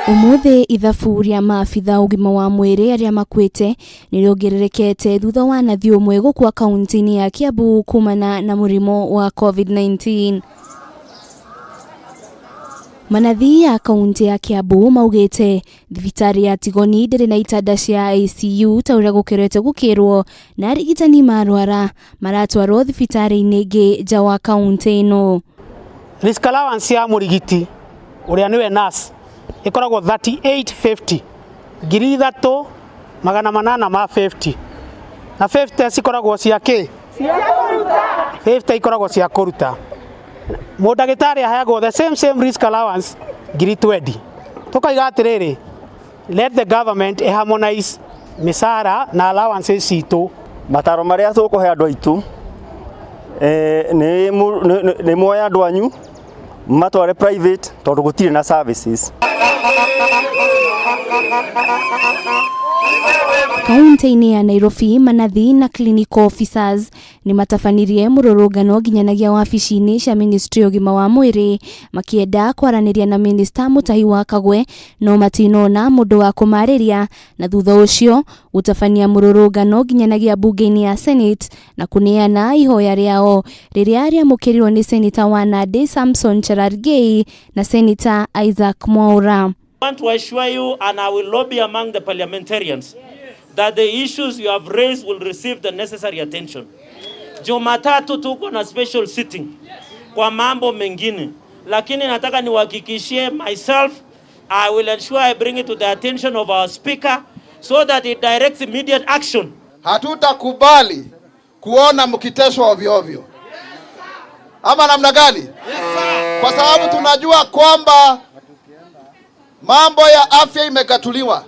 Ũmũthĩ ithabu rĩa maabitha ũgima wa mwĩrĩ arĩa makuĩte nĩrĩongererekete thutha wa nathi ũmwe gũkua kaunti-inĩ ya Kiambu kumana na mũrimũ wa COVID-19. Manathi ya kaunti ya Kiambu maugĩte thibitarĩ ya Tigoni ndĩrĩ na itanda cia ICU ta ũrĩa gũkoretwo gũkĩrwo na arigitani marwara maratwarwo thibitarĩ-inĩ ĩngĩ nja wa kaunti ĩno. Risk allowance ya mũrigiti ũrĩa nĩwe nurse ĩkoragwo 3850 3850 na 50 cikoragwo cia kĩ? 50 ikoragwo cia kũruta. Mũndagĩtarĩ aheagwo the same same risk allowance 20,000. Tũkaiga atĩrĩrĩ, let the government harmonize mĩcara na allowances citũ. Mataro marĩa tũkũhe andũ aitũ nĩ muoye andũ anyu matware private tondũ gũtirĩ na services. Kaunti-inĩ ya Nairobi, manathi na clinical officers nĩ matabanirie mũrũrũngano nginyanagia wabici-inĩ cia ministry ya ũgima wa mwĩrĩ makĩenda kwaranĩria na minista Mutahi wa Kagwe no matinona mũndũ wa kũmarĩria na thutha ũcio gũtabania mũrũrũngano nginyanagia mbunge-inĩ ya Senate na kũneana ihoya rĩao rĩrĩa rĩamũkĩrirwo nĩ Seneta wa Nandi Samson Cherargei na Seneta Isaac Mwaura. I want to assure you, and I will lobby among the parliamentarians, that the issues you have raised will receive the necessary attention. Jumatatu tuko na special sitting kwa mambo mengine, lakini nataka niwahakikishie myself, I will ensure I bring it to the attention of our speaker so that it directs immediate action. Hatutakubali kuona mkiteswa ovyo ovyo, ama namna gani? Kwa sababu tunajua kwamba mambo ya afya imegatuliwa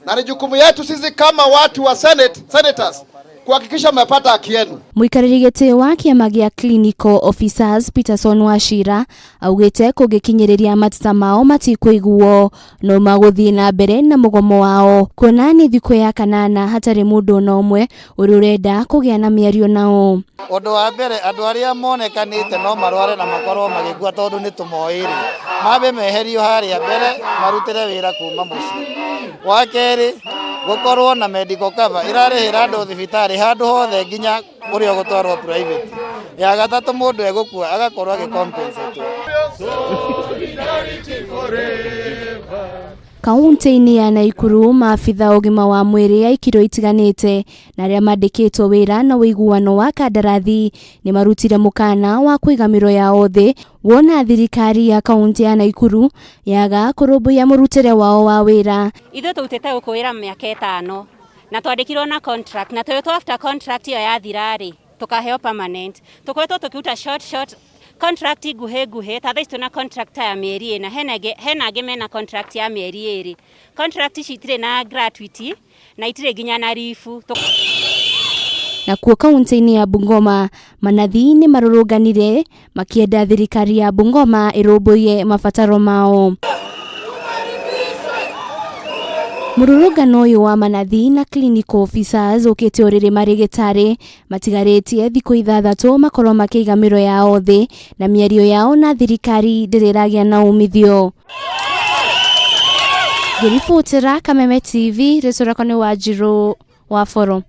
na ni jukumu yetu sisi kama watu wa Senate, senators kuhakikisha mmepata haki yenu. Mũikarĩri gĩtĩ wa kĩama gĩa Clinical Officers Peterson Wachira augĩte kũngĩkinyĩrĩria mateta mao matikũiguo no magũthiĩ na mbere na mũgomo wao kuona nĩ thikũ ya kanana hatarĩ mũndũ ona ũmwe ũrĩa ũrenda kũgĩa na mĩario nao. Ũndũ wa mbere andũ arĩa monekanĩte no marware na makorwo magĩkua tondũ nĩ tũmoĩ rĩ, mambe meherio harĩa mbere marutĩre wĩra kuma mũciĩ. Wa kerĩ gũkorwo na medical cover ĩrarĩhĩra andũ thibitarĩ handũ hothe nginya ũrĩa ũgũtwarwo private. Ya gatatũ mũndũ egũkua agakorwo agĩ compensate. Kaunti-inĩ ya Naikuru maabitha ũgima wa mwĩrĩ a ikĩro itiganĩte na arĩa mandĩkĩtwo wĩra na ũiguano wa kandarathi nĩ marutire mũkana wa kũiga mĩro yao thĩ wona thirikari ya kaunti ya Naikuru yaga kũrũmbũiya mũrutĩre wao wa wĩra. Ithuĩ tũrutĩte gũkũ wĩra mĩaka 5 na twandĩkirwo na contract na tweretwo after contract ĩyo yathira rĩ tũkaheo permanent. Tũkoretwo tũkĩruta short short contract nguhĩ nguhĩ ta thaa ici twĩna contract ya mĩeri 4, hena angĩ mena contract ya mĩeri 2. Contract ici itirĩ na gratuity na itirĩ nginya na leave. Nakuo kaunti-inĩ ya Bungoma manathi nĩ marũrũnganire makĩenda thirikari ya Bungoma ĩrũmbũiye mabataro mao. Mũrũrũngano ũyũ wa manathi na clinical officers ũkĩte o rĩrĩ marĩgĩtarĩ matigarĩtie thikũ 6 makorwo makĩiga mĩro yao thĩ na mĩario yao na thirikari ndĩrĩ ĩragĩa na umithio. Ngĩribotera Kameme TV, rĩtwa rĩakwa nĩ Wanjirũ wa Boro.